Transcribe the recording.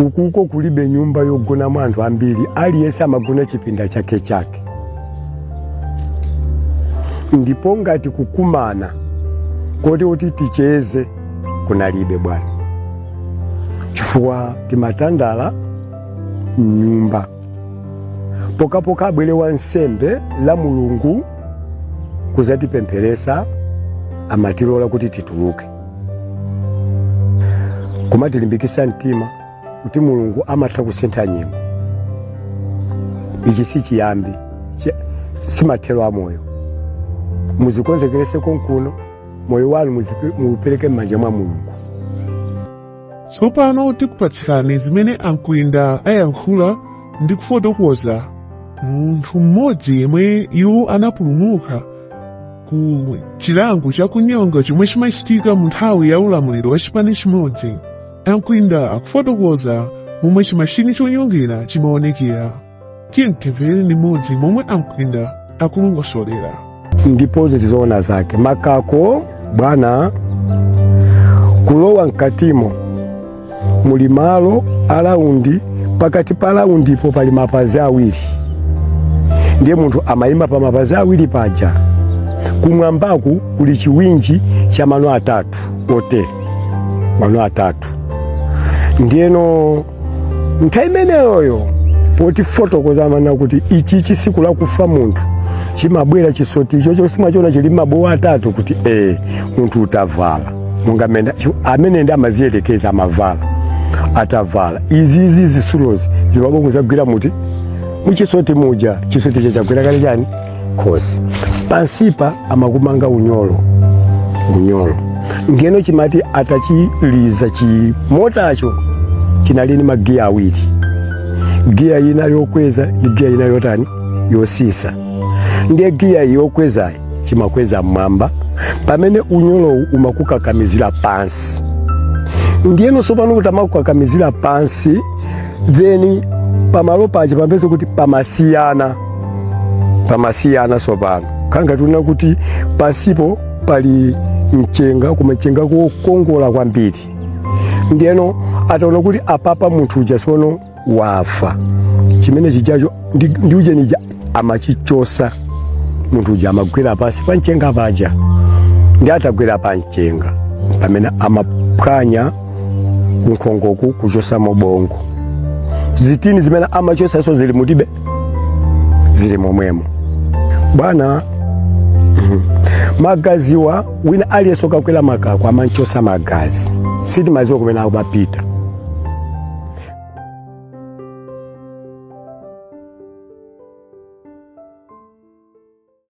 Ukuko kulibe nyumba yogonamo anthu ambiri, aliyense amagona chipinda chake chake. Ndipo ngati kukumana koti kuti ticheze kunalibe, bwana, chifukwa timatandala mnyumba pokapoka abwere wansembe la Mulungu kuzatipempheresa, amatilola kuti tituluke, kumatilimbikisa mtima kuti Mulungu amatha kusintha nyengo. Ichi si chiyambi, si mathero a moyo. Muzikonzekerese konkuno, moyo wanu muupereke m'manja mwa Mulungu. Tsopano tikupatsirani zimene a Mkwinda ayankhula ndi kufotokoza munthu mmodzi yemwe iwo anapulumuka ku chilango cha kunyonga chomwe chimachitika mu nthawi ya ulamuliro wa chipani chimodzi. A Mkwinda akufotokoza momwe chimashini chonyongera chimaonekera. Tiye timvere limodzi momwe a Mkwinda akulongosolera. Ndipo zitizoona zake makako, bwana, kulowa mkatimo muli malo a round. Pakati pa roundipo pali mapazi awiri, ndiye munthu amayima pa mapazi awiri paja. Kumwambaku kuli chiwinji cha mano atatu otere, mano atatu. Ndiyeno nthawi imeneyoyo potifotokoza amanena kuti ichi chisiku lakufa munthu chimabwera chisoti icho chosimwachiona chili mabowa atatu, kuti ee, munthu utavala monga mene amene ndi amaziyelekeza amavala, atavala izizi zisulozi zimabongo zagwira muti muchisoti muja, chisoti icho chagwira kale chani khosi. Pansipa amakumanga unyolo, unyolo. Ndiyeno chimati atachiliza chimotacho chinali ni magiya awiri, giya ina yokweza ndi giya ina yotani, yosisa. Ndiye giya yokwezayi chimakweza mmwamba, pamene unyolowu umakukakamizira pansi. Ndiyeno sopano kuti amakukakamizira pansi, then pamalo paja pamapeza kuti pamasiyana, pamasiyana. Sopano khanga tiona kuti pansipo pali mchenga, koma mchenga kokongola kwambiri. Ndiyeno ataona kuti apapa munthu uja sono wafa, chimene chijacho ndi ujenija amachichosa, munthu uja amagwera pasi pa mchenga paja. Ndi atagwera pa mchenga pamene amaphwanya kunkhongoku kuchosamo bongo. Zitini zimene amachosaso zili mutibe, zili momwemo, bwana. Magaziwa, wina aliyense okakwera makako amanchosa magazi, sitimaziwa kumene akumapita.